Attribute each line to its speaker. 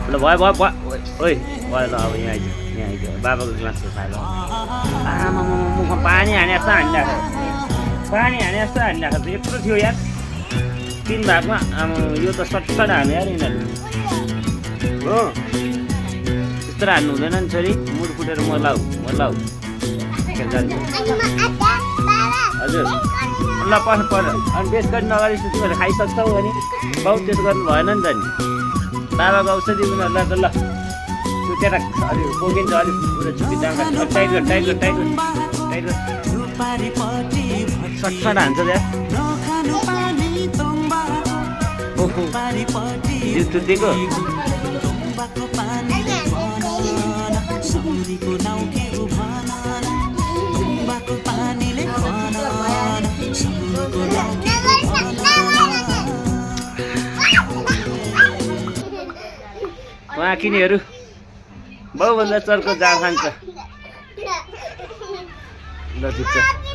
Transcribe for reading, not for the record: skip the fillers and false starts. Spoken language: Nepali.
Speaker 1: ल भयो भयो भयो ओइ भयो ल अब यहाँ आइज यहाँ आइज बाबाको ग्लासको खाएर आमा मुखमा पानी हाने जस्तो हानिरहेको पानी हाने जस्तो हानिरहेको त यत्रो थियो यार 3 भागमा यो त सटसट हाल्यो यार यिनीहरूले हो त्यस्तो हाल्नु हुँदैन नि छोरी मुड फुटेर म लाउ हजुर ल पर्छ पर्छ अनि बेस गरी नगरी तिमीहरूले खाइसक्छौ अनि बाउ त्यसो गर्नु भएन नि त नि बाबाको औषधि उनीहरूलाई त ल त्यो केटा अलिक पोकिन्छ अलिक पुरो छुट्टी जाँदा टाइट सटसट हान्छ त्यहाँ ओहो जिउ चुट्टिएको उहाँ किनेहरू बाउभन्दा चर्को जाँड खान्छ ल ठिक छ